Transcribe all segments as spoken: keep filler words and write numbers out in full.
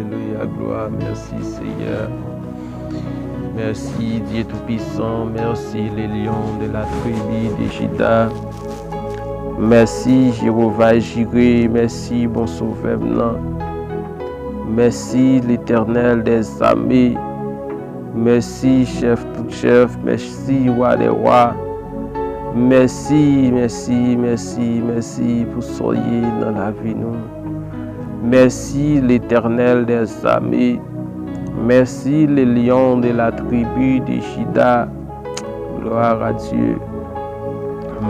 Alelouya, glwa, mèsi Senyè. Mèsi Dye Toupisan, mèsi le Lion de la tribi de Jida. Mèsi Jewova Jire, mèsi bon Sovè m nan. Mèsi Letènèl dèzame. Mèsi chèf tout chèf, mèsi wa dè wa. Mèsi, mèsi, mèsi, mèsi pou sa w ye nan lavi nou. Mèsi Letènèl dèzame. Mèsi le Lion de la tribi de Jida. Glwa a Dye.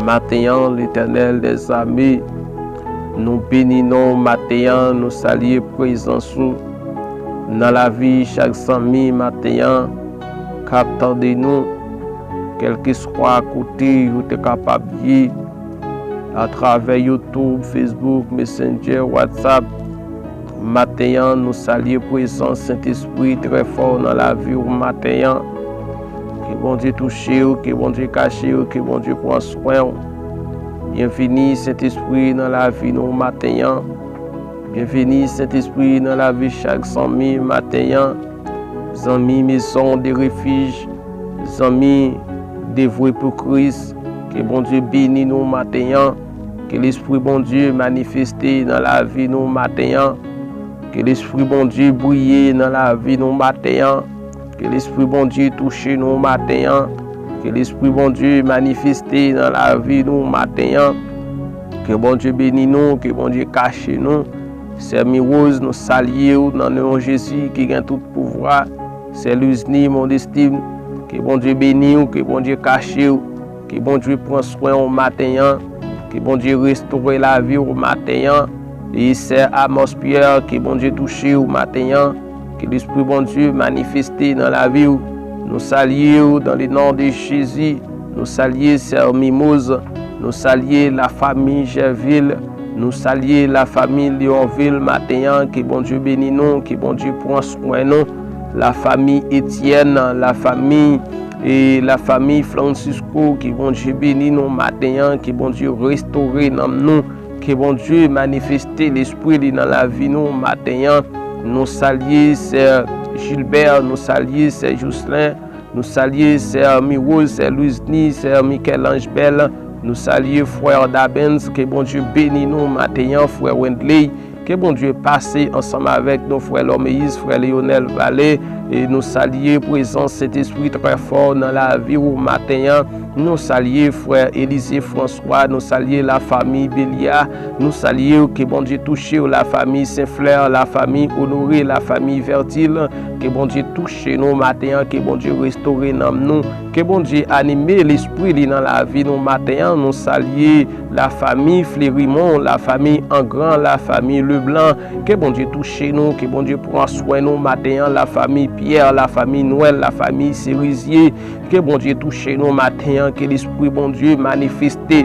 Maten an, Letènèl dèzame, nou beni non w maten an, nou salye prezans ou nan lavi chak zanmi maten an k ap tande nou, kèlkeswa kote yo te kapab ye, atravè YouTube, Facebook, Messenger, WhatsApp. Maten an, nou salye prezans Sentespri trè fò nan lavi w maten an. Ke Bondye touche w, ke Bondye kache w, ke Bondye pran swen w. Byenvini Sentespri nan lavi nou maten an. Byenvini Sentespri nan lavi chak zanmi maten an. Zanmi Maison de Refuge, zanmi Devwe pou Kris, ke Bondye beni nou maten an. Ke Lespri Bondye manifeste nan lavi nou maten an. Ke Lespri Bondye briye nan lavi nou maten an. Ke Lespri Bondye touche nou maten an. Ke Lespri Bondye manifeste nan lavi nou maten an. Ke Bondye beni nou, ke Bondye kache nou. Sè Miwoz, nou salye w nan non Jezi ki gen tout pouvwa. Sè Luzni Modestin, ke Bondye beni w, ke Bondye kache w, ke Bondye pran swen w maten an, ke Bondye restore lavi w maten an. E sè Amos Pierre, ke Bondye touche w maten an, ke Lespri Bondye manifeste nan lavi w. Nou salye w dans le nom de Jésus. Nou salye sè Mimoz. Nou salye lafanmi Jèvil. Nou salye lafanmi Leonvil maten an. Ke Bondye beni nou. Ke Bondye pran swen nou. Lafanmi Etienne, lafanmi e lafanmi Francisco, ke Bondye beni nou maten an, ke Bondye restore nanm nou, ke Bondye manifeste Lespri li nan lavi nou maten an. Nou salye sè Gilbert, nou salye sè Jocelyn, nou salye sè Miwoz, sè Luisny, sè Michel-Ange Bell, nou salye frè Dabens, ke Bondye beni nou maten an, frè Wendley, ke Bondye pase ansanm avèk nou, frè Lòmeyis, frè Leonel Vale, e nou salye prezans Sentespri trè fò nan lavi w maten an. Nou salye frè Elize Franswa, nou salye lafanmi Belia, nou salye w, ke Bondye touche w, lafanmi Senflè, lafanmi Onore, lafanmi Vètil, ke Bondye touche nou maten an, ke Bondye restore nanm nou, ke Bondye anime lespri li nan lavi nou maten an. Nou salye lafanmi Flerimon, lafanmi Angran, lafanmi Leblan, ke Bondye touche nou, ke Bondye pran swen nou maten an, lafanmi Pyè, lafanmi Nwèl, lafanmi Serizye, ke Bondye touche nou maten an, ke Lespri Bondye manifeste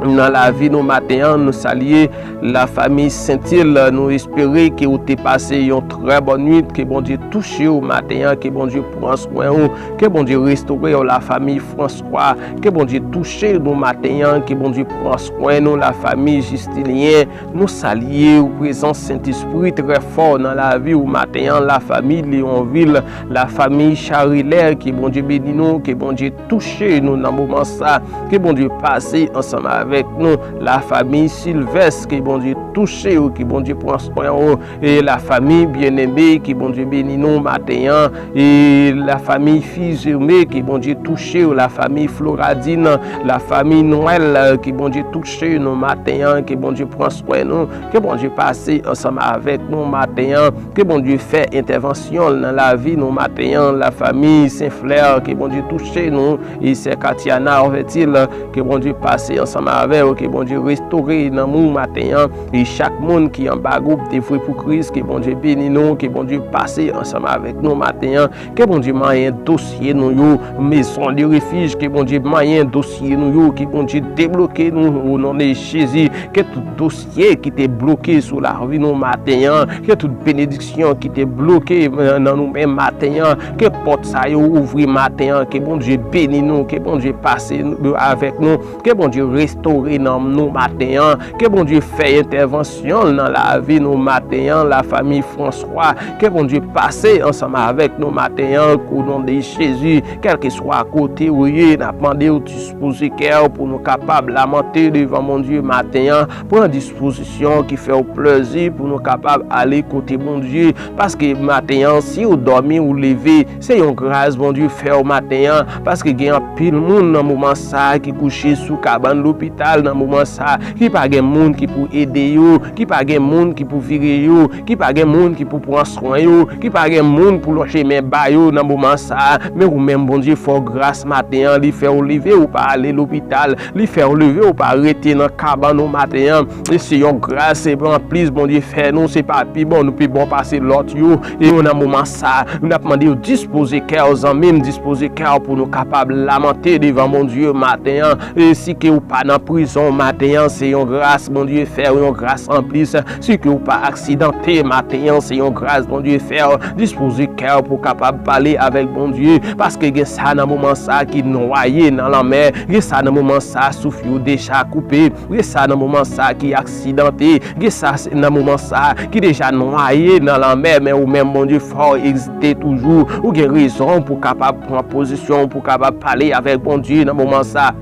nan lavi nou maten an. Nou salye lafanmi Sentil, nou espere ke ou te pase yon trè bòn nwit, ke Bondye touche w maten an, ke Bondye pran swen w, ke Bondye restore w, lafanmi Franswa, ke Bondye touche nou maten an, ke Bondye pran swen nou, lafanmi Jistilyen. Nou salye w, prezans Sentespri trè fò nan lavi w maten an, lafanmi Leonvil, lafanmi Charilè, ke Bondye beni nou, ke Bondye touche nou nan moman sa, ke Bondye pase ansanm avèk nou, lafanmi Silvès, ke Bondye touche w, ke Bondye pran swen w, e lafanmi Byeneme, ke Bondye beni nou maten an, e lafanmi Fizeme, ke Bondye touche w, lafanmi Floradin, lafanmi Nwèl, ke Bondye touche nou maten an, ke Bondye pran swen nou, ke Bondye pase ansanm avèk nou maten an, ke Bondye fè entèvansyon l nan lavi nou maten an, lafanmi Senflè, ke Bondye touche nou, e sè Katiana Vètil, ke Bondye pase ansanm avè w, ke Bondye restore nanm ou maten an, e chak moun ki anba gwoup Devwe pou Kris, ke Bondye beni nou, ke Bondye pase ansanm avèk nou maten an, ke Bondye manyen dosye nou yo, Maison de Refuge, ke Bondye manyen dosye nou yo, ke Bondye debloke nou, o non de Jezi, ke tout dosye ki te bloke sou lavi nou maten an, ke tout benediksyon ki te bloke nan nou men maten an, ke pòt sa yo ouvri maten an, ke Bondye beni nou, ke Bondye pase avèk nou, ke Bondye restore restore nanm nou maten an. Ke Bondye fè entèvansyon l nan lavi nou maten an, lafanmi Franswa. Ke Bondye pase ansanm avèk nou maten an, o non de Jezi. Kèlkeswa kote ou ye, n ap mande w dispoze kè w pou nou kapab lamante devan Bondye maten an. Pran dispozisyon ki fè w plezi pou nou kapab ale kote Bondye. Paske maten an, si w dòmi, ou leve, se yon gras Bondye fè w maten an. Paske gen anpil moun nan moman sa a ki kouche sou kabann lopital nan moman sa a, ki pa gen moun ki pou ede yo, ki pa gen moun ki pou vire yo, ki pa gen moun ki pou pran swen yo, ki pa gen moun pou lonje men ba yo nan moman sa a. Men ou menm, Bondye fè w gras maten an, li fè w leve, ou pa ale lopital, li fè w leve, ou pa rete nan kabann ou maten an. E se yon gras, se yon anplis Bondye fè nou, se pa pi bon, nou pi bon pase lòt yo. E nou nan moman sa a, n ap mande w dispoze kè w, zanmi m, dispoze kè w pou nou kapab lamante devan Bondye maten an. E si ke w pa nan prizon maten an, se yon gras Bondye fè w, yon gras anplis. Si ke w pa aksidante maten an, se yon gras Bondye fè w. Dispoze kè w pou w kapab pale avèk Bondye, paske gen sa nan moman sa a ki nwaye nan lanmè, gen sa nan moman sa a souf yo deja koupe, gen sa nan moman sa a ki aksidante, gen sa nan moman sa a ki deja nwaye nan lanmè, men ou menm, Bondye fè w egziste toujou. Ou gen rezon pou w kapab pran pozisyon, pou w kapab pale avèk Bondye nan moman sa a.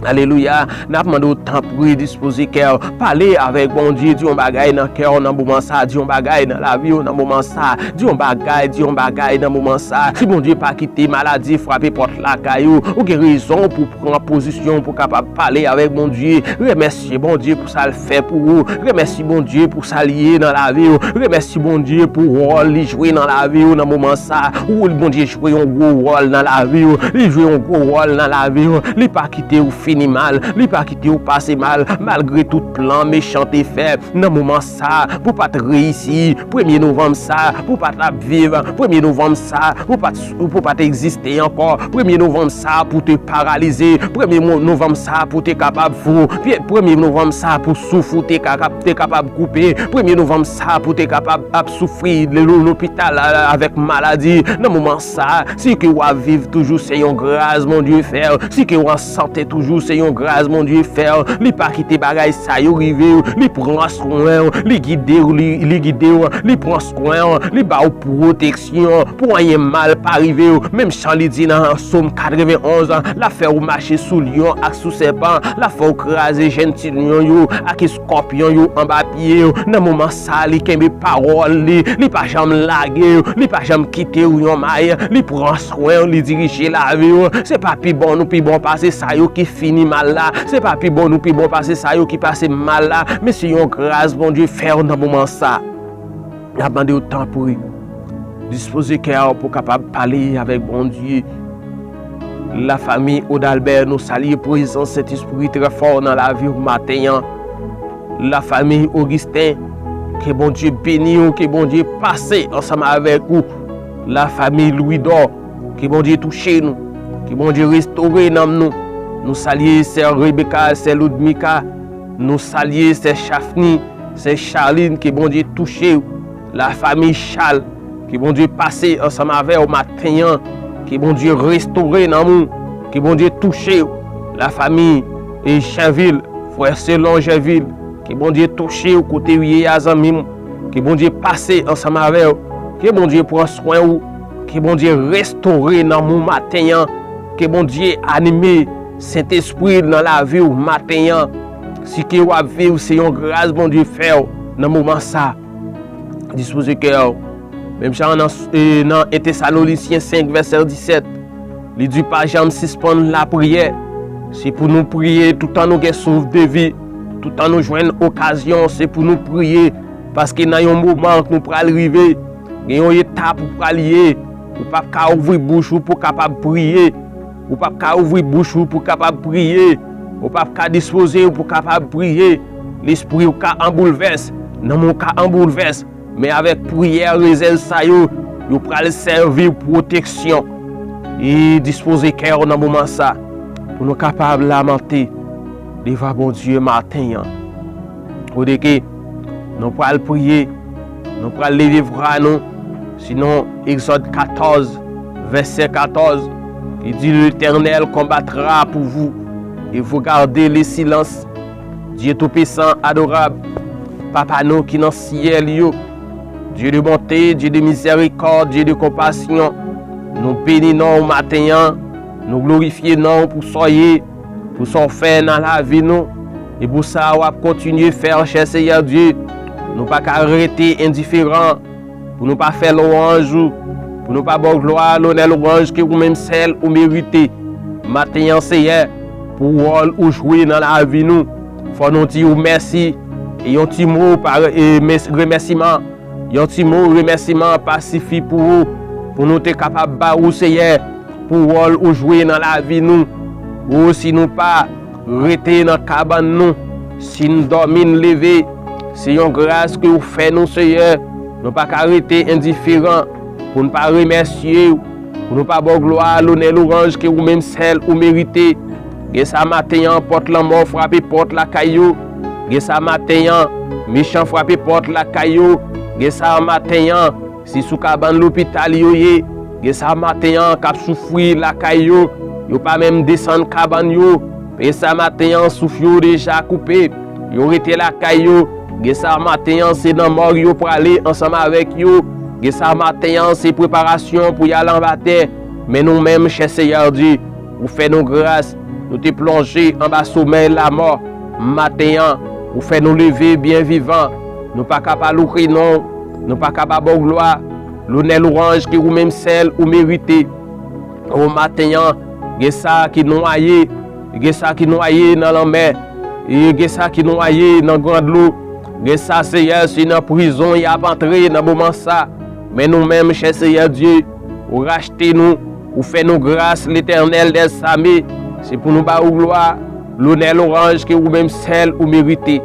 Alelouya. N ap mande w, tanpri, dispoze kè w. Pale avèk Bondye. Di yon bagay nan kè w nan moman sa a. Di yon bagay nan lavi w nan moman sa a. Di yon bagay, di yon bagay nan moman sa a. Si Bondye pa kite maladi frape pòt lakay ou, ou gen rezon pou pran pozisyon pou kapab pale avèk Bondye. Remèsye Bondye pou sa l fè pou ou. Remèsye Bondye pou sa l ye nan lavi w. Remèsye Bondye pou wòl li jwe nan lavi w nan moman sa a. Ou, Bondye jwe yon gwo wòl nan lavi w. Li jwe yon gwo wòl nan lavi w. Li pa kite w fini mal. Li pa kite w pase mal. Malgre tout plan mechan te fè nan moman sa a pou w pa t reyisi, premye novanm sa a pou w pa t ap viv, premye novanm sa a pou w pa t, pou w pa t egziste ankò, premye novanm sa a pou w te paralize, premye mo-, novanm sa a pou w te kapab fou, premye novanm sa a pou souf ou te ka-, te kapab koupe, premye novanm sa a pou w te kapab ap soufri lo-, lopital a, avèk maladi. Nan moman sa a, si ke w ap viv toujou, se yon gras Bondye fè w. Si ke w an sante toujou, se yon gras Bondye fè w. Li pa kite bagay sa yo rive w. Li pran swen w, li gide w, li, li gide w, li pran swen w, li ba w pwoteksyon pou anyen mal pa rive w. Menm jan li di nan Sòm katrevenn onz, l ap fè w mache sou lyon ak sou sèpan, l ap fè w kraze jèn ti lyon yo ak eskòpyon yo anba pye w. Nan moman sa a, li kenbe pawòl li, li pa janm lage w, li pa janm kite w yon may, li pran swen w, li dirije lavi w. Se pa pi bon nou pi bon pase sa yo ki fini mal la, se pa pi bon nou pi bon pase sa yo ki pase mal la, men se yon gras Bondye fè w nan moman sa a. N ap mande w, tanpri, dispoze kè w pou w kapab pale avèk Bondye. Lafanmi Odalbè, nou salye prezans Sentespri trè fò nan lavi w maten an. Lafanmi Ogisten, ke Bondye beni w, ke Bondye pase ansanm avèk ou. Lafanmi Lwidò, ke Bondye touche nou, ke Bondye restore nanm nou. Nou salye sè Rebeka, sè Ludmika, nou salye sè Chafni, sè Charline, ke Bondye touche w. Lafanmi Chal, ke Bondye pase ansanm avè w maten an, ke Bondye restore nanm ou, ke Bondye touche w. Lafanmi e Janvil, frè Selon Janvil, ke Bondye touche w kote w ye a, zanmi m, ke Bondye pase ansanm avè w, ke Bondye pran swen ou, ke Bondye restore nanm ou maten an, ke Bondye anime Sentespri nan lavi w maten an. Si ke w ap viv, se yon gras Bondye fè w nan moman sa. Dispoze kè w. Menm jan nan, e, nan en Tesalonisyen senk vèsè disèt, li di, pa janm sispann lapriyè. Se pou nou priye toutan nou gen souf de vi, toutan nou jwenn okazyon, se pou nou priye. Paske nan yon moman nou pral rive, gen yon etap ou pral ye, ou p ap ka ouvri bouch ou pou kapab priye. Ou p ap ka ouvri bouch ou pou kapab priye. Ou p ap ka dispoze ou pou kapab priye. Lespri w ka an boulvès, nanm ou ka an boulvès. Men avèk priyè rezèv sa yo, yo pral sèvi pwoteksyon. E dispoze kè w nan moman sa, pou nou kapab lamante devan Bondye maten an. Kote ke nou pral priye, nou pral leve vwa nou, sinon Egzòd katòz, vèsè katòz, ki di, L'Éternel combattra pour vous. Et vous gardez le silence. Dieu Tout-Puissant, adorable, Papa nou ki nan syèl yo, Dieu de bonté, Dieu de miséricorde, Dieu de compassion, nou beni non w maten an, nou glorifye non w pou sa w ye, pou sa w fè nan lavi nou, e pou sa w ap kontinye fè, chè Seyè Dye. Nou pa ka rete endiferan, pou nou pa fè lwanj ou, pou nou pa ba w glwa, lonè, lwanj ke ou menm sèl ou merite. Maten an, Seyè, pou wòl ou jwe nan lavi nou, fò nou di ou mèsi, e yon ti mo pa, e mès-, remèsiman, yon ti mo remèsiman pa sifi pou ou, pou nou te kapab ba ou, Seyè, pou wòl ou jwe nan lavi nou. O, si nou pa rete nan kabann nou, si n dòmi, n leve, se yon gras ke ou fè nou, Seyè. Nou pa ka rete endiferan pou n pa remèsye w, pou nou pa ba w glwa, lonè, lwanj ke ou menm sèl ou merite. Gen sa maten an, pòt lanmò frape pòt lakay yo. Gen sa maten an, mechan frape pòt lakay yo. Gen sa maten an, si sou kabann lopital yo ye, gen sa maten an k ap soufri lakay yo, yo pa menm desann kabann yo. Gen sa maten an, souf yo deja koupe, yo rete lakay yo. Gen sa maten an, se nan mòg yo prale ansanm avèk yo. Gen sa maten an, se preparasyon pou y al anba tè. Men nou menm, chè Seyè Dye, ou fè nou gras, nou te plonje anba somèy lamò. Maten an, ou fè nou leve byen vivan. Nou pa ka pa loure non w, nou pa ka pa ba w glwa, lonè, lwanj ke ou menm sèl ou merite. O maten an, gen sa ki nwaye, gen sa ki nwaye nan lanmè, e gen sa ki nwaye nan gran dlo. Gen sa, Seyè, se nan prizon y ap antre nan moman sa. Men nou menm, chè Seyè Dye, ou rachte nou, ou fè nou gras, Letènèl dèzame. Se pou nou ba ou glwa, lonè, lwanj ke ou menm sèl ou merite.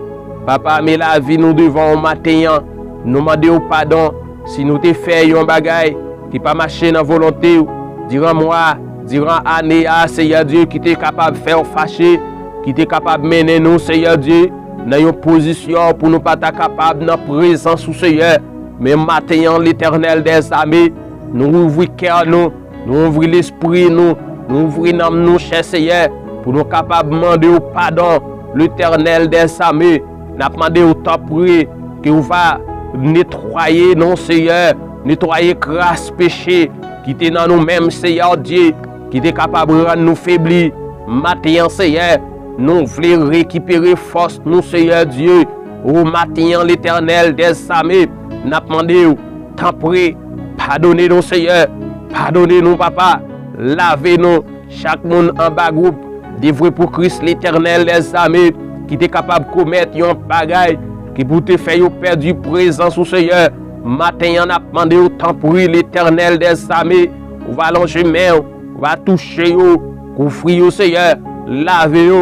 Papa, men lavi nou devan w maten an. Nou mande w padon si nou te fè yon bagay ki pa mache nan volonte w, diran mwa, diran ane a, Seyè Dye, ki te kapab fè w fache, ki te kapab mennen nou, Seyè Dye, nan yon pozisyon pou nou pa ta kapab nan prezans ou, Seyè. Men maten an, Letènèl dèzame, nou ouvri kè nou, nou ouvri lespri nou, nou ouvri nanm nou, chè Seyè, pou nou kapab mande w padon, Letènèl dèzame. N ap mande w, tanpri, ke w va netwaye nou, Seyè, netwaye kras peche ki te nan nou menm, Seyè Dye, ki te kapab rann nou febli. Maten an, Seyè, nou vle rekipere fòs nou, Seyè Dye. O maten an, Letènèl dèzame, n ap mande w, tanpri, padone nou, Seyè. Padone nou, Papa. Lave nou. Chak moun anba gwoup Devwe pou Kris, Letènèl dèzame, ki te kapab komèt yon bagay ki pou te fè yo pèdi prezans ou, Seyè. Maten an, n ap mande w, tanpri, Letènèl dèzame, ou va lonje men w, ou va touche yo, kouvri yo, Seyè, lave yo,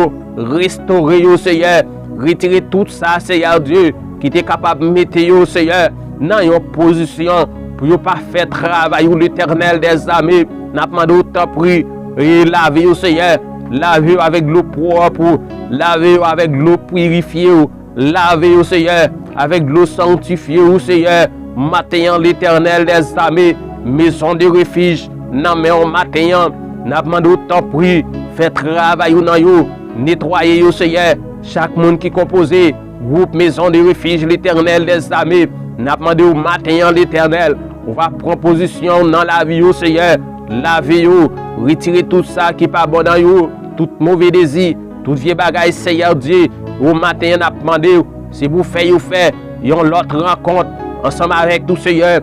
restore yo, Seyè, retire tout sa, Seyè Dye, ki te kapab mete yo, Seyè, nan yon pozisyon pou yo pa fè travay ou, Letènèl dèzame. N ap mande w, tanpri, e lave yo, Seyè. Lave yo avèk dlo pwòp ou. Lave yo avèk dlo pirifye ou. Lave yo, Seyè, avèk dlo sanktifye ou, Seyè. Maten an, Letènèl dèzame, Maison de Refuge nan men w maten an. N ap mande w, tanpri, fè travay ou nan yo. Netwaye yo, Seyè. Chak moun ki konpoze gwoup Maison de Refuge, Letènèl dèzame, n ap mande w maten an, Letènèl, ou va pran pozisyon w nan lavi yo, Seyè. Lave yo, retire tout sa ki pa bon nan yo, tout move dezi, tout vye bagay, Seyè Dye. O maten an, n ap mande w, se pou fè yo fè yon lòt rankont ansanm avèk tou, Seyè.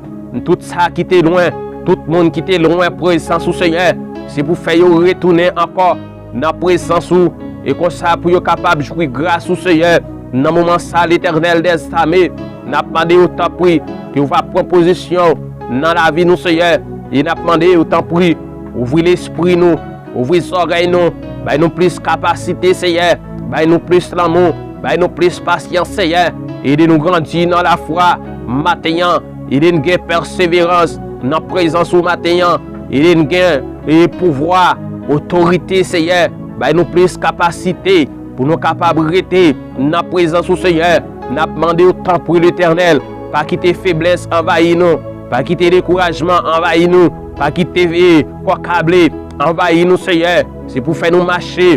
Tout sa ki te lwen, tout moun ki te lwen prezans ou, Seyè, se pou fè yo retounen ankò nan prezans ou, e konsa pou yo kapab jwi gras ou, Seyè. Nan moman sa, Letènèl dèzame, n ap mande w, tanpri, ke w va pran pozisyon w nan lavi nou, Seyè, e n ap mande w, tanpri, ouvri lespri nou, ouvri zòrèy nou, bay nou plis kapasite, Seyè, bay nou plis lanmou, bay nou plis pasyans, Seyè. Ede nou grandi nan lafwa maten an, ede n gen pèseverans nan prezans ou maten an, ede n gen, e, pouvwa, otorite, Seyè. Bay nou plis kapasite pou nou kapab rete nan prezans ou, Seyè. N ap mande w, tanpri, Letènèl, pa kite feblès anvayi nou, pa kite dekourajman anvayi nou, pa kite, e, kò kable anvayi nou, Seyè. Se pou fè nou mache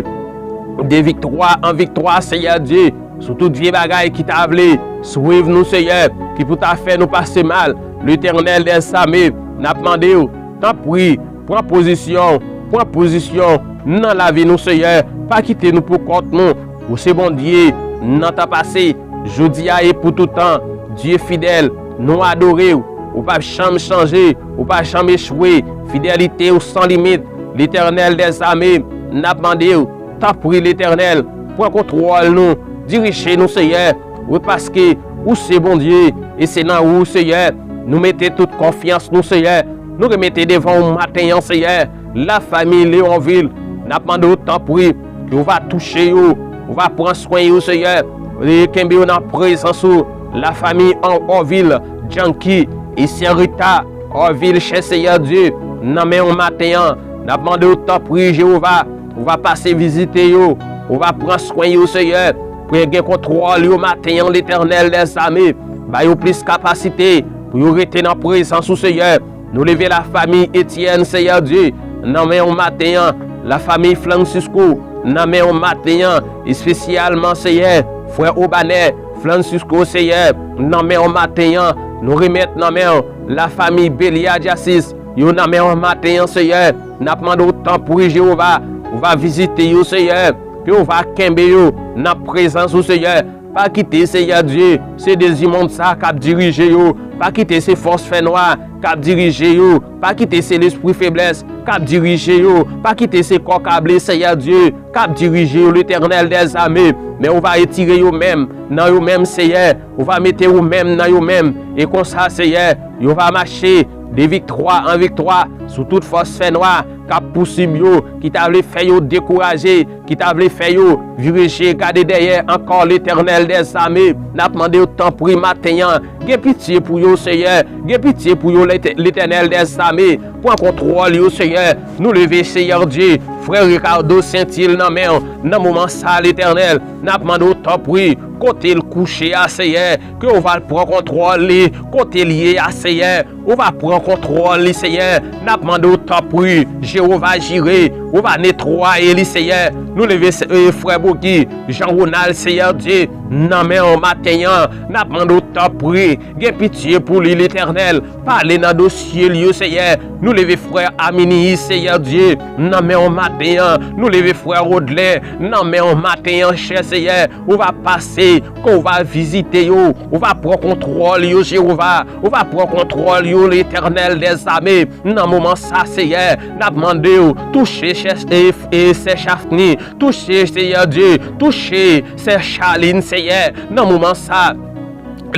de viktwa an viktwa, Seyè Dye, sou tout vye bagay ki ta vle swiv nou, Seyè, ki pou ta fè nou pase mal. Letènèl dèzame, n ap mande w, tanpri, pran pozisyon, pran pozisyon nan lavi nou, Seyè. Pa kite nou pou kont nou. Ou se Bondye nan tan pase, jodi a e pou tout tan. Dye fidèl, nou adore w. Ou p ap janm chanje, ou pa janm echwe. Fidelite w san limit. Letènèl dèzame, n ap mande w, tanpri, Letènèl, pran kontwòl nou, dirije nou, Seyè. Wi, paske ou se Bondye, e se nan ou, Seyè, nou mete tout konfyans nou, Seyè. Nou remete devan w maten an, Seyè, lafanmi Leonvil. N ap mande w, tanpri, ke w va touche yo, w va pran swen yo, Seyè. E kenbe yo nan prezans ou. Lafanmi an Òvil, Janki, e sè Rita, Òvil, chè Seyè Dye, nan men w maten an. N ap mande w, tanpri, Jewova, ou va pase vizite yo, ou va pran swen yo, Seyè. Pran, gen kontwòl yo maten an, Letènèl dèzame. Ba yo plis kapasite pou yo rete nan prezans ou, Seyè. Nou leve lafanmi Etienne, Seyè Dye, nan men w maten an. Lafanmi Francisco, nan men w maten an. Espesyalman, Seyè, frè Obanè, Francisco, Seyè, nan men w maten an. Nou remèt nan men w lafanmi Belia Jasis, yo nan men w maten an, Seyè. N ap mande w, tanpri, Jewova, ou va vizite yo, Seyè. Ke w va kenbe yo nan prezans ou, Seyè. Pa kite, Seyè Dye, se dezi mond sa k ap dirije yo. Pa kite se fòs fènwa k ap dirije yo. Pa kite se lespri feblès k ap dirije yo. Pa kite se kò kable, Seyè Dye, k ap dirije yo, Letènèl dèzame. Men ou va retire yo menm nan yo menm, Seyè. Ou va mete ou menm nan yo menm. E konsa, Seyè, yo va mache de viktwa an viktwa sou tout fòs fènwa k ap pousib yo, ki ta vle fè yo dekouraje, ki ta vle fè yo vire je gade dèyè ankò, Letènèl dèzame. N ap mande w, tanpri, maten an, gen pitye pou yo, Seyè. Gen pitye pou yo, Letè-, Letènèl dèzame. Pran kontwòl yo, Seyè. Nou leve, Seyè Dye, frè Ricardo Saintil nan men w nan moman sa, Letènèl. N ap mande w, tanpri, kote l kouche a, Seyè, ke w va pran kontwòl li, kote l ye a, Seyè. Ou va pran kontwòl li, Seyè. N ap mande w, tanpri, Jewova Jire, ou va netwaye li, Seyè. Nou leve, se-, e, frè Bogi, Jean Ronald, Seyè Dye, nan men w maten an. N ap mande w, tanpri, gen pitye pou li, Letènèl. Pale nan dosye li yo, Seyè. Nou leve frè Aminiis, Seyè Dye, nan men w maten an. Nou leve frè Rodlè, nan men w maten an, chè Seyè. Ou va pase, ke w va vizite yo. Ou va pran kontwòl yo, Jewova. Ou va pran kontwòl yo, Letènèl dèzame. Nan moman sa, Seyè, n ap mande w, touche chè, e, e, sè Chafni. Touche, Seyè Dye. Touche sè Charline, Seyè. Nan moman sa,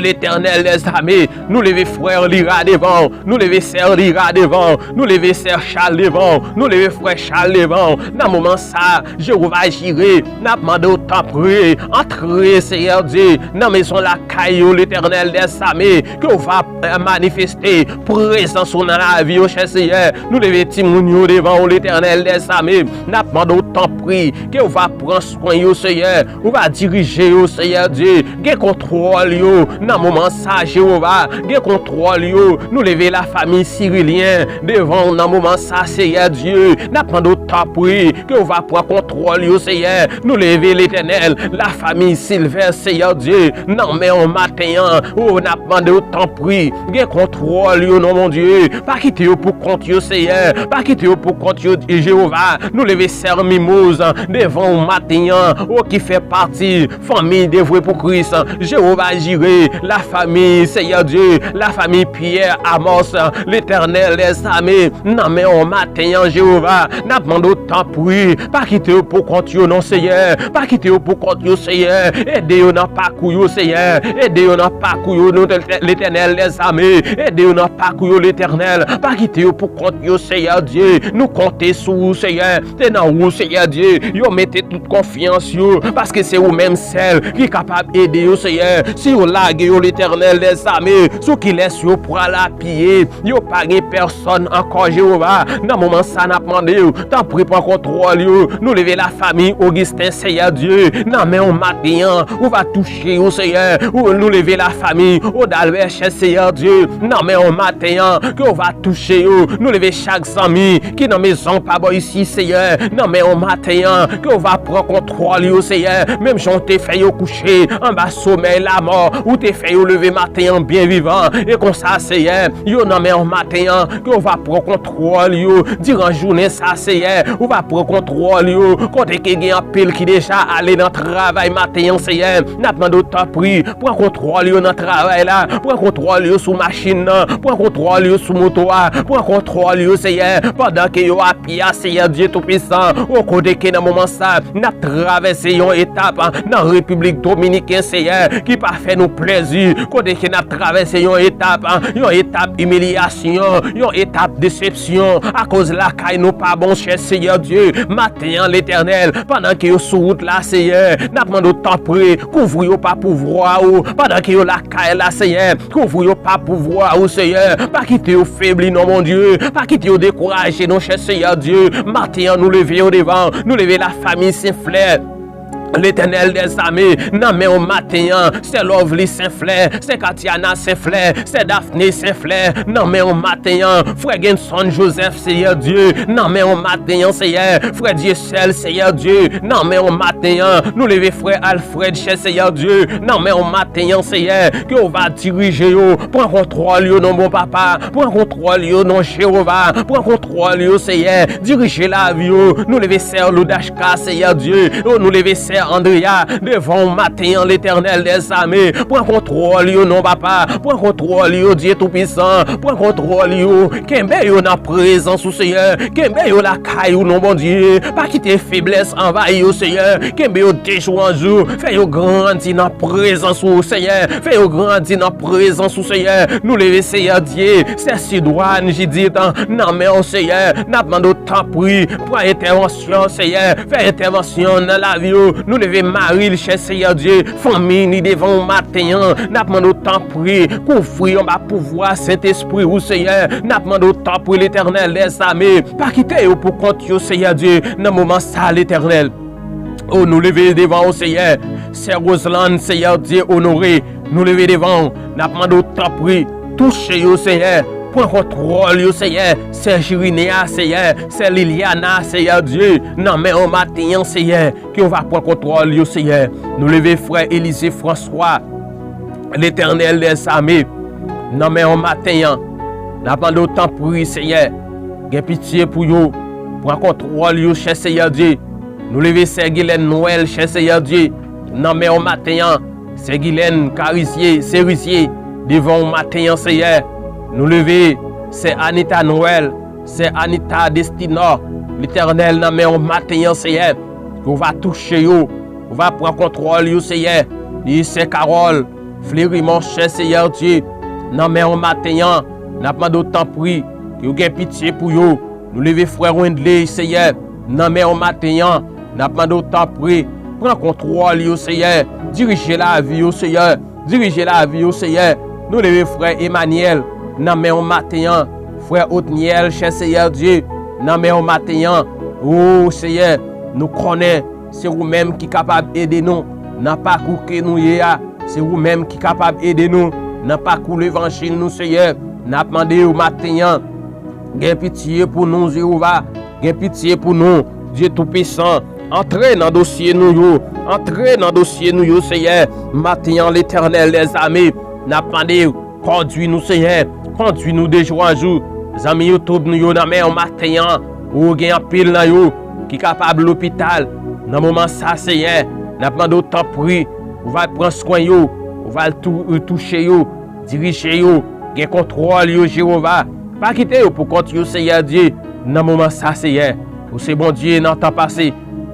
Letènèl dèzame, nou leve frè Lira devan w, nou leve sè Lira devan w, nou leve sè Chal devan w, nou leve frè Chal devan w. Nan moman sa, Jewova Jire, n ap mande w, tanpri, antre, Seyè Dye, nan mezon lakay yo, Letènèl dèzame, ke w va, eh, manifeste prezans ou nan lavi yo, chè Seyè. Nou leve timoun yo devan w, Letènèl dèzame. N ap mande w, tanpri, ke w va pran swen yo, Seyè. Ou va dirije yo, Seyè Dye. Gen kontwòl yo nan moman sa, Jewova. Gen kontwòl yo. Nou leve lafanmi Sirilyen devan w nan moman sa, Seyè Dye. N ap mande w, tanpri, ke w va pran kontwòl yo, Seyè. Nou leve, Letènèl, lafanmi Silvès, Seyè Dye, nan men w maten an. O, n ap mande w, tanpri, gen kontwòl yo, non, Bondye. Pa kite yo pou kont yo, Seyè. Pa kite yo pou kont yo, Jewova. Nou leve sè Mimoz devan w maten an, o, ki fè pati fanmi Devwe pou Kris. Jewova Jire, lafanmi, Seyè Dye, lafanmi Pyè Amòs, Letènèl dèzame, nan men w maten an, Jewova. N ap mande w, tanpri, pa kite yo pou kont yo, non, Seyè. Pa kite yo pou kont yo, Seyè. Ede yo nan pakou yo, Seyè. Ede yo nan pakou yo, non, Letènèl dèzame. Ede yo nan pakou yo, Letènèl. Pa kite yo pou kont yo, Seyè Dye. Nou konte sou ou, Seyè. Se nan ou, Seyè Dye, yo mete tout konfyans yo, paske se ou menm sèl ki kapab ede yo, Seyè. Si yo lage konfiske yo, Letènèl dèzame, sou kilès yo pral apiye. Yo pa gen pèsòn ankò, Jewova. Nan moman sa, n ap mande w, tanpri, pran kontwòl yo. Nou leve lafanmi Augustin, Seyè Dye, nan men w maten an. Ou va touche yo, Seyè. Ou, nou leve lafanmi Odalbè, Seyè Dye, nan men w maten an. Ke w va touche yo. Nou leve chak zanmi ki nan mezon pa bò isi, Seyè, nan men w maten an. Ke w va pran kontwòl yo, Seyè. Menm jan w te fè yo kouche anba somèy lamò, ou te fè yo leve maten an byen vivan. E konsa, Seyè, yo nan men w maten an. Ke w va pran kontwòl yo diran jounen sa, Seyè. Ou va pran kontwòl yo kote ke gen anpil ki deja ale nan travay maten an, Seyè. N ap mande w, tanpri, pran kontwòl yo nan travay la. Pran kontwòl yo sou machin nan. Pran kontwòl yo sou moto a. Pran kontwòl yo, Seyè, pandan ke yo ap pye a, Seyè Dye Toupisan. O, kote ke nan moman sa, n ap travèse yon etap nan Repiblik Dominiken, Seyè, ki pa fè nou plezi. Kote ke n ap travèse yon etap, yon etap imilyasyon, yon etap desepsyon, akoz lakay nou pa bon, chè Seyè Dye. Maten an, Letènèl, pandan ke yo sou wout la, Seyè, n ap mande w, tanpri, kouvri yo pa pouvwa ou. Pandan ke yo lakay la, Seyè, kouvri yo pa pouvwa ou, Seyè. Pa kite yo febli, non, Bondye. Pa kite yo dekouraje, non, chè Seyè Dye. Maten an, nou leve yo devan. Nou leve lafanmi Senflè, Letènèl dèzame, nan men w maten an. Sè Lovely Senflè, sè Katiana Senflè, sè Daphné Senflè, nan men w maten an. Frè Genson Joseph, Seyè Dye, nan men w maten an, Seyè. Frè Dieuseul, Seyè Dye, nan men w maten an. Nou leve frè Alfred, chè Seyè Dye, nan men w maten an, Seyè. Ke w va dirije yo, pran kontwòl yo, non, bon Papa. Pran kontwòl yo, non, Jewova. Pran kontwòl yo, Seyè. Dirije lavi yo. Nou leve sè Loudachka, Seyè Dye. O, nou leve sè Andrea devan w maten an, Letènèl dèzame. Pran kontwòl yo, non, Papa. Pran kontwòl yo, Dye Toupisan. Pran kontwòl yo. Kenbe yo nan prezans ou, Seyè. Kenbe yo lakay ou, non, Bondye. Pa kite feblès anvayi yo, Seyè. Kenbe yo de jou an jou. Fè yo grandi nan prezans ou, Seyè. Fè yo grandi nan prezans ou, Seyè. Nou leve, Seyè Dye, sè Sidwane Jidit, nan men w, Seyè. N ap mande w, tanpri, pran entèvansyon, Seyè. Fè entèvansyon nan lavi yo. Nou leve mari l, chè Seyè Dye, fanmi li devan w maten an. N ap mande w, tanpri, kouvri yo anba pouvwa Sentespri ou, Seyè. N ap mande w, tanpri, Letènèl dèzame, pa kite yo pou kont yo, Seyè Dye, nan moman sa, Letènèl. O, nou leve devan w, Seyè. Sè Roseland, Seyè Dye, Onore, nou leve devan w. N ap mande w, tanpri, touche yo, Seyè. Pran kontwòl yo, Seyè. Sè Jirine a, Seyè. Sè Liliana, Seyè Dye, nan men w maten an, Seyè. Ke w va pran kontwòl yo, Seyè. Nou leve frè Elize Franswa, Letènèl dèzame, nan men w maten an. N ap mande w, tanpri, Seyè, gen pitye pou yo. Pran kontwòl yo, chè Seyè Dye. Nou leve sè Gilèn Nwèl, chè Seyè Dye, nan men w maten an. Sè Gilèn Karizye, Serizye, devan w maten an, Seyè. Nou leve sè Anita Nwèl, sè Anita Destinò, Letènèl, nan men w maten an, Seyè. Ke w va touche yo. Ou va pran kontwòl yo, Seyè. Li sè Carole Fleurimond, chè Seyè Dye, nan men w maten an. N ap mande w, tanpri, ke w gen pitye pou yo. Nou leve frè Wendley, Seyè, nan men w maten an. N ap mande w, tanpri, pran kontwòl yo, Seyè. Dirije lavi yo, Seyè. Dirije lavi yo, Seyè. Nou leve frè Emmanuel nan men w maten an. Frè Otniel, chè Seyè Dye, nan men w maten an. O Seyè, nou konnen se ou menm ki kapab ede nou nan pakou ke nou ye a. Se ou menm ki kapab ede nou nan pakou levanjil nou, Seyè. N ap mande w maten an, gen pitye pou nou, Jewova. Gen pitye pou nou, Dye Toupisan. Antre nan dosye nou yo. Antre nan dosye nou yo, Seyè. Maten an, Letènèl dèzame, n ap mande w, kondwi nou, Seyè. Kondwi nou de jou an jou. Zanmi YouTube nou yo nan men w maten an. Ou gen anpil nan yo ki kapab lopital. Nan moman sa, Seyè, n ap mande w, tanpri, ou va pran swen yo. Ou va tou-, touche yo. Dirije yo, gen kontwòl yo, Jewova. Pa kite yo pou kont yo, Seyè Dye, nan moman sa, Seyè. Ou se Bondye nan tan pase,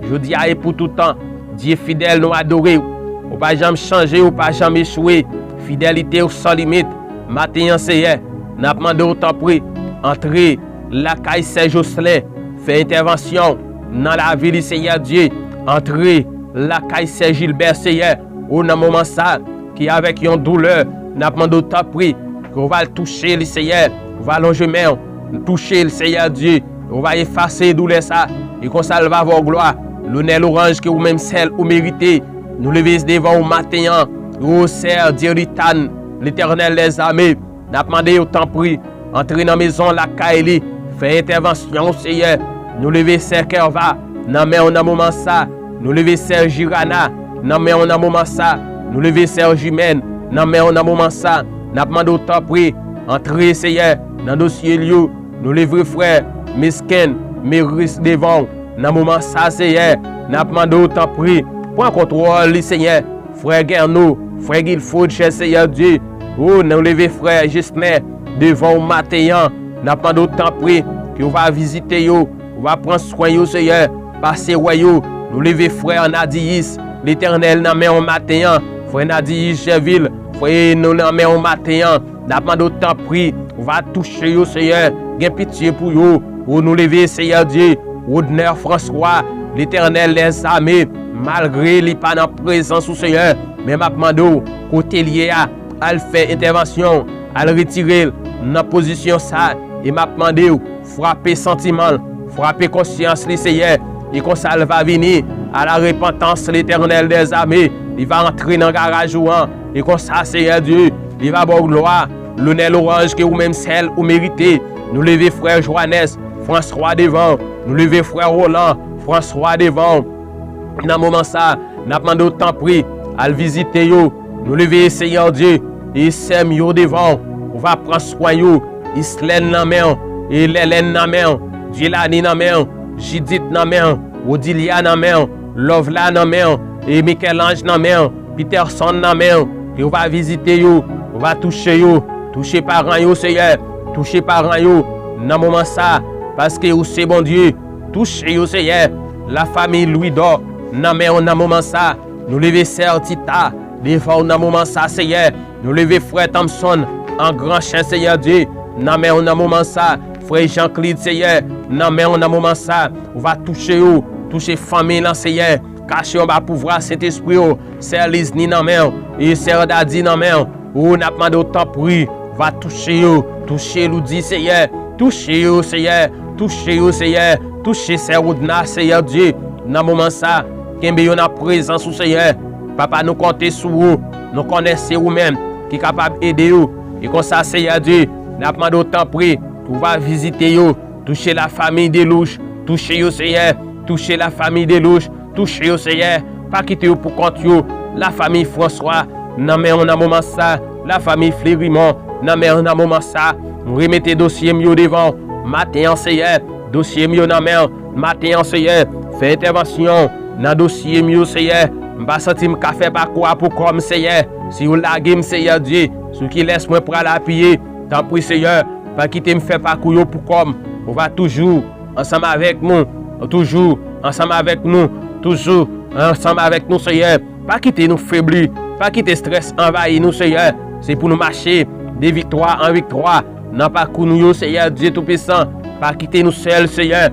jodi a e pou tout tan. Dye fidèl, nou adore w. Ou pa janm chanje, ou pa janm echwe. Fidelite w san limit. Maten an, Seyè, n ap mande w, tanpri, antre lakay sè Jocelyn, fè entèvansyon nan lavi li, Seyè Dye. Antre lakay sè Gilbert, Seyè. O, nan moman sa, ki avèk yon doulè, n ap mande w tanpri, ke w va al touche li, Seyè. Ou va lonje men w, touche l, Seyè Dye. Ou va efase doulè sa, e konsa l va ba w glwa, lonè, lwanj ke ou menm sèl ou merite. Nou leve devan w maten an, o Sè Dye Litan, Letènèl dèzame. N ap mande w tanpri, antre nan mezon lakay li, fè entèvansyon w, Seyè. Nou leve Sè Kèva nan men w nan moman sa. Nou leve Sè Jirana nan men w nan moman sa. Nou leve Sè Jimèn nan men w nan moman sa. N ap mande w tanpri, antre, Seyè, nan dosye l yo. Nou leve frè Mesken Meris devan w nan moman sa, Seyè. N ap mande w tanpri, pran kontwòl li, Seyè. Frè Gèno, frè Gilford, chè Seyè Dye. O, nou leve frè Jesnè devan w maten an. N ap mande w tanpri, ke w va vizite yo, w va pran swen yo, Seyè. Pase wè yo. Nou leve frè Nadiyis, Letènèl nan men w maten an. Frè Nadiyis Jèvil, frè, nou nan men w maten an. N ap mande w tanpri, w va touche yo, Seyè. Gen pitye pou yo. O, nou leve, Seyè Dye, Rodnè Franswa, Letènèl dèzame, malgre li pa nan prezans ou, Seyè, men m ap mande w, kote l ye a, al fè entèvansyon, al retire l nan pozisyon sa, e m ap mande w, frape santiman l, frape konsyans li, Seyè, e konsa l va vini a la repantans, Letènèl dèzame. Li va antre nan garaj ou an, e konsa, Seyè Dye, li va ba w glwa, lonè, lwanj ke ou menm sèl ou merite. Nou leve frè Johannes Franswa devan w. Nou leve frè Roland Franswa devan w. Nan moman sa, n ap mande w tanpri, al vizite yo. Nou leve, Seyè Dye, e sè m yo devan w. Ou va pran swen yo. Islèn nan men w, e Lèlèn nan men w, Dyelani nan men w, Jidit nan men w, Odilya nan men w, Lòvla nan men w, e Mikèlanj nan men w, Pitèsonn nan men w, ke w va vizite yo, ou va touche yo, touche paran yo, Seyè, touche paran yo nan moman sa, paske ou se Bondye, touche yo, Seyè, lafanmi Lwidò nan men w nan moman sa, nou leve sè Tita devan w nan moman sa, Seyè, nou leve frè Thompson an gran chè, Seyè Dye, nan men w nan moman sa, frè Jean-Claude, Seyè, nan men w nan moman sa, ou va touche yo, touche fanmi lan, Seyè, kache yo anba pouvwa Sentespri w, sè Lizni nan men w, e sè Dadi nan men w, o, n ap mande w tanpri, va touche yo, touche Loudi, Seyè, touche yo, Seyè, touche yo, Seyè, touche sè Rodna, Seyè Dye, nan moman sa, kenbe yo nan prezans ou, Seyè. Papa, nou konte sou ou, nou konnen se ou menm ki kapab ede yo, e konsa, Seyè Dye, n ap mande w tanpri, pou w va vizite yo, touche lafanmi Delouch, touche yo, Seyè, touche lafanmi Delouch, touche yo, Seyè, pa kite yo pou kont yo, lafanmi Franswa, nan men w nan moman sa, lafanmi Flerimon, nan men w nan moman sa, m remete dosye m yo devan w, maten an, Seyè, dosye m yo nan men w, maten an, Seyè, fè entèvansyon nan dosye m yo, Seyè, m pa santi m ka fè pakou a pou kò m, Seyè, si w lage m, Seyè Dye, sou kilès mwen pral apiye, tanpri, Seyè, pa kite m fè pakou yo pou kò m, ou va toujou ansanm avèk nou, toujou ansanm avèk nou, toujou ansanm avèk nou, Seyè. Pa kite nou febli, pa kite strès anvayi nou, Seyè. Se pou nou mache de viktwa an viktwa nan pakou nou yo, Seyè Dye Toupisan. Pa kite nou sèl, Seyè.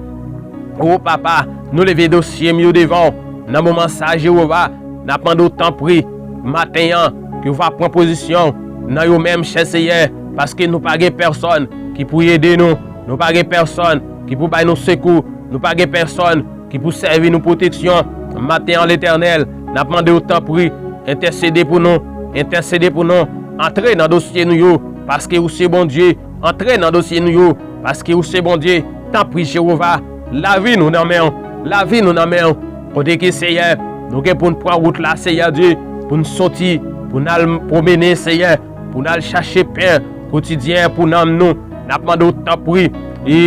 O Papa, nou leve dosye m yo devan w. Nan moman sa, Jewova, n ap mande w tanpri, maten an, ke w va pran pozisyon nan yo menm, chè Seyè, paske nou pa gen pèsonn ki pou ede nou, nou pa gen pèsonn ki pou bay nou sekou, nou pa gen pèsonn ki pou sèvi nou pwoteksyon. Maten an, Letènèl, n ap mande w tanpri, entèsede pou nou, entèsede pou nou, antre nan dosye nou yo, paske ou se Bondye, antre nan dosye nou yo, paske ou se Bondye. Tanpri, Jewova, lavi nou nan men w, lavi nou nan men w. Kote ke, Seyè, nou gen pou n pran wout la, Seyè Dye, pou n soti, pou n al pwomene, Seyè, pou n al chache pen kotidyen pou nanm nou. N ap mande w tanpri, e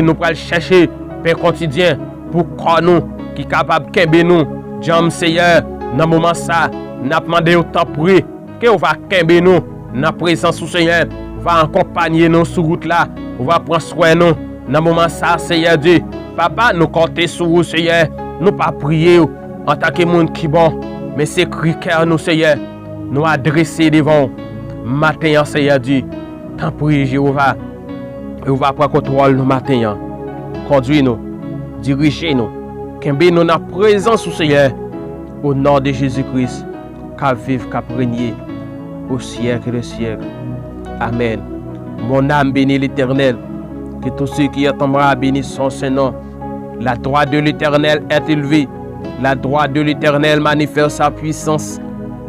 nou pral chache pen kotidyen pou kò nou, ki kapab kenbe nou djanm, Seyè. Nan moman sa, n ap mande w tanpri, ke w va kenbe nou nan prezans ou, Seyè. Ou va akonpanye nou sou wout la. Ou va pran swen nou nan moman sa, Seyè Dye. Papa, nou konte sou ou, Seyè. Nou pa priye w antanke moun ki bon, men se kri kè nou, Seyè, nou adrese devan w maten an, Seyè Dye. Tanpri, Jewova, ou va pran kontwòl nou maten an. Kondwi nou, dirije nou, kenbe nou nan prezans ou, Seyè. O non de Jezi Kris, k ap viv, k ap renye au siècle des siècles. Amen. Mon âme bénit l'Éternel. Que tout ce qui est en moi bénisse son saint nom. La droite de l'Éternel est élevée. La droite de l'Éternel manifeste sa puissance.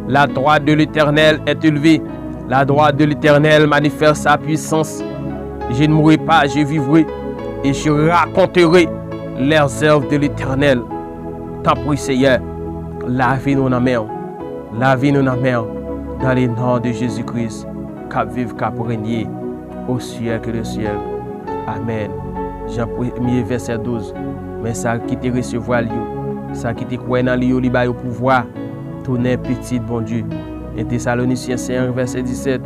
La droite de l'Éternel est élevée. La droite de l'Éternel manifeste sa puissance. Je ne mourrai pas, je vivrai et je raconterai les œuvres de l'Éternel. Tanpri Seyè, lavi nou nan men w. Lavi nou nan men w. Dans le nom de Jésus-Christ, k ap viv, k ap renye au siècle des siècles. Amen. Jan premye vèsè douz. Men sa ki te resevwa l yo, sa ki te kwè nan li yo, li ba yo pouvwa tounen pitit Bondye. En Tesalonisyen senk vèsè disèt,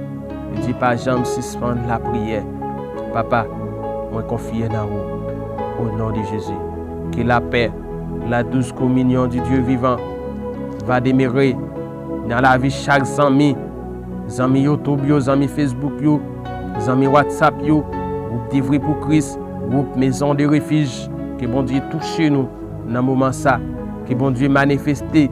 li di, pa janm sispann lapriyè. Papa, mwen konfye nan ou, au nom de Jésus. Que la paix, la douce communion du Dieu vivant va demeurer nan lavi chak zanmi, zanmi YouTube yo, zanmi Facebook yo, zanmi WhatsApp yo, gwoup Devri pou Kris, gwoup Maison de Refuge. Ke Bondye touche nou nan moman sa. Ke Bondye manifeste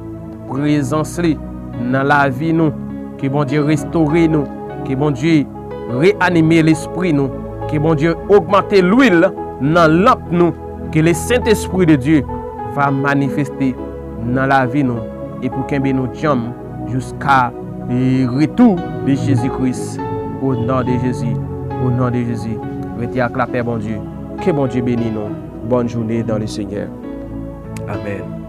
prezans li nan lavi nou. Ke Bondye restore nou. Ke Bondye reanime lespri nou. Ke Bondye ogmante lwil nan lanp nou. Que le Saint-Esprit de Dieu va manifeste nan lavi nou e pou kenbe nou djanm jiska, e, retou de Jezi Kris. Au nom de Jésus, au nom de Jésus. Rete ak lapè Bondye. Ke Bondye beni nou. Bonne journée dans le Seigneur. Amen.